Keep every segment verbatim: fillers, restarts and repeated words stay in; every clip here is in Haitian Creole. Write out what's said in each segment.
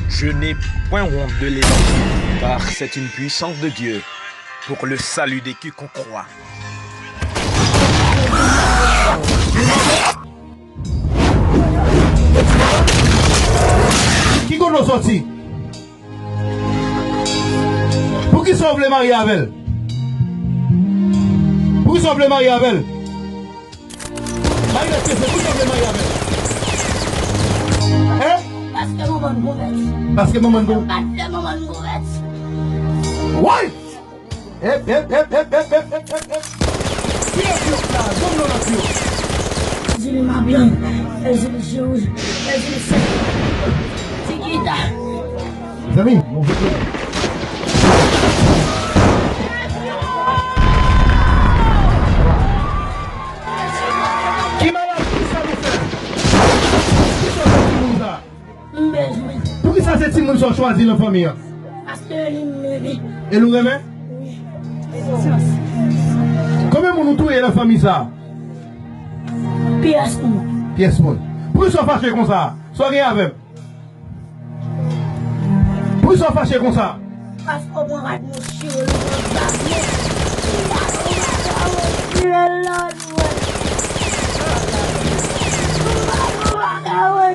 Je n'ai point honte de l'évangile, car c'est une puissance de Dieu pour le salut de quiconque croit. Ki kote w soti? Poukisa w vle marye avè l? Poukisa w vle marye avè l? Marinette, poukisa w vle marye avè l? Hein? Paske manman n konvèti. Paske manman n konvèti. Paske manman n konvèti. Woy! Ep, ep, ep. Ki Antiòk sa? Jwenn non Antiòk. Èzili Mabyan, Èzili Jewouj, Èzili Sèk, Tikita. Zanmi, move kò. Ki maladi sa nou fè? Ki sa fè timoun sa? M bezwen. Poukisa se timoun sa w chwazi nan fanmi an? Paske li m renmen. E nou renmen? Wi. Konbyen moun ou touye nan fanmi sa? Pyès moun. Pyès moun. Poukisa w fache konsa? Sa w gen avè m? Poukisa w fache konsa? Paske w pran rad mouche, w pran bab yo. Ou pa ka retire l nan nou. Ou pa ka retire l.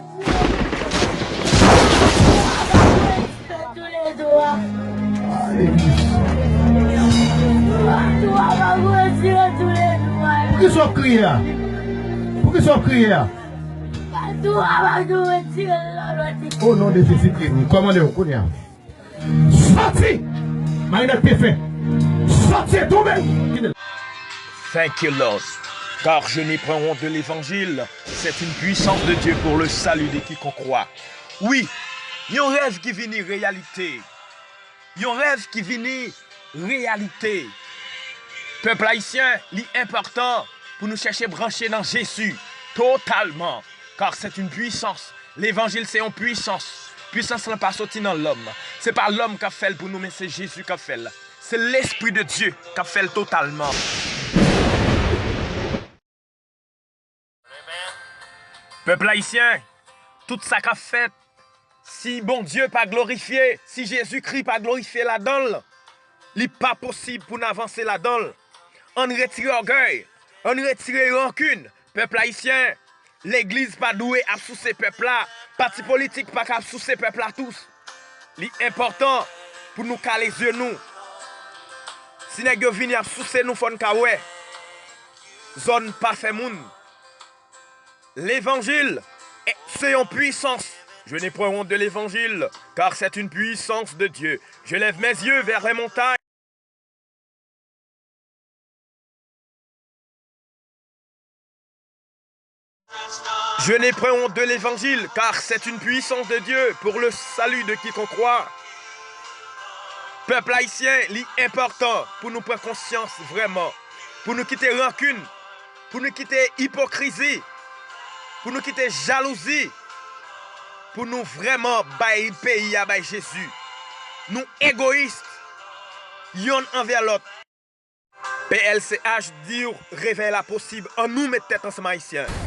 Poukisa w ap kriye a? Poukisa w ap kriye a? O non de Jezi Kris, m kòmande w kounye a. Sòti! Marinette te fè. Sòti, tonbe! Thank you, Lord. Car je n'ai point honte de l'évangile. C'est une puissance de Dieu pour le salut de quiconque croit. Wi, yon rèv ki vini reyalite. Yon rèv ki vini reyalite. Pèp ayisyen, li enpòtan pou nou chèche branche nan Jezi totalman, car c'est une puissance. Levanjil se yon pwisans. Pwisans lan pa soti nan lòm. Se pa lòm k ap fè l pou nou, men se Jezi k ap fè l. Se Lespri de Dye k ap fè l totalman. Pèp ayisyen, tout sa k ap fèt, si Bondye pa glorifye, si Jezikri pa glorifye ladan l, li pa posib pou n avanse ladan l. Ann retire ògèy, ann retire rankin. Pèp ayisyen, legliz pa dwe ap souse pèp la, pati politik pa ka ap souse pèp la tou. Li enpòtan pou nou kale zye nou. Si nèg yo vini ap souse nou, fò n ka wè. Zòn pa fè moun. Levanjil, eh, se yon pwisans. Je n'ai point honte de l'évangile, car c'est une puissance de Dieu. Je lève mes yeux vers les montagnes. Je n'ai point honte de l'évangile, car c'est une puissance de Dieu pour le salut de quiconque croit. Pèp ayisyen, li enpòtan pou nou pran konsyans vrèman, pou nou kite rankin, pou nou kite ipokrizi, pou nou kite jalouzi, pou nou vrèman bay peyi a bay Jezi. Nou egoyis, yonn anvè lòt. P L C H di w, revèy la posib, ann nou met tèt ansanm ayisyen.